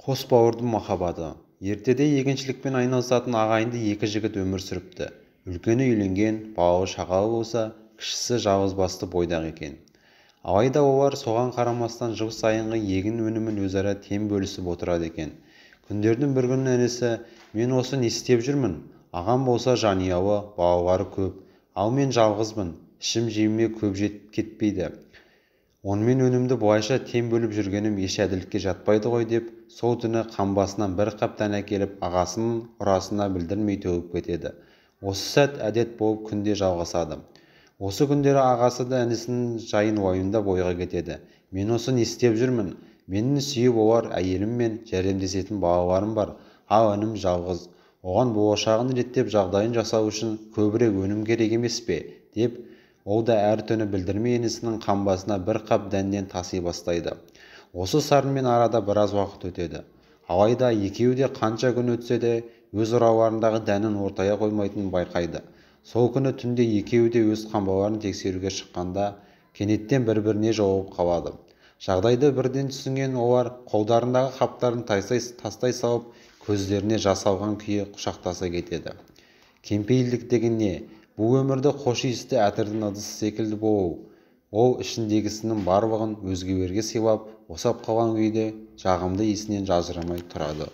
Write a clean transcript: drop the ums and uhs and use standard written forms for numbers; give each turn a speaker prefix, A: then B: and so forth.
A: Қос бауырдың махаббаты. Ертеде егіншілікпен айналысатын ағайынды екі жігіт өмір сүріпті. Үлкені үйленген, балалы шағалы болса, кішісі жалғызбасты бойдақ екен. Алайда олар соған қарамастан жыл сайынғы егін өнімін өзара тең бөлісіп отырады екен. Күндердің бір күні інісі: «Мен осы не істеп жүрмін? Ағам болса жанұялы, балалары көп, ал мен жалғызбын, ішім-жеміме көп кетпейді. Онымен өнімді бұлайша тең бөліп жүргенім еш әділдікке жатпайды ғой», – деп, сол түні қамбасынан бір қап дән әкеліп, ағасының ұрасына білдірмей төгіп кетеді. Осы сәт әдет болып күнде жалғасады. Осы күндері ағасы да інісінің жайын уайымдап ойға кетеді. «Мен осы не істеп жүрмін? Менің сүйіп олар әйелім мен жәрдемдесетін балаларым бар, ал інім жалғыз. Оған болашағын реттеп, жағдайын жасау үшін көбірек өнім керек емес пе?» – деп, ол да әр түні білдірмей інісінің қамбасына бір қап дәннен таси бастайды. Осы сарынмен арада біраз уақыт өтеді. Алайда екеуі де қанша күн өтсе де өз ұраларындағы дәнін ортая қоймайтынын байқайды. Сол күні түнде екеуі де өз қамбаларын тексеруге шыққанда кенеттен бір-біріне жолығып қалады. Жағдайды бірден түсінген олар қолдарындағы қаптарын тастай салып, көздеріне жас алған күйі құшақтаса кетеді. Кеңпейілдік деген не? Бұл өмірді хош иісті әтірдің ыдысы секілді болу. Ол ішіндегісінің барлығын өзгелерге сыйлап, босап қалған күйде жағымды иісінен ажырамай тұрады.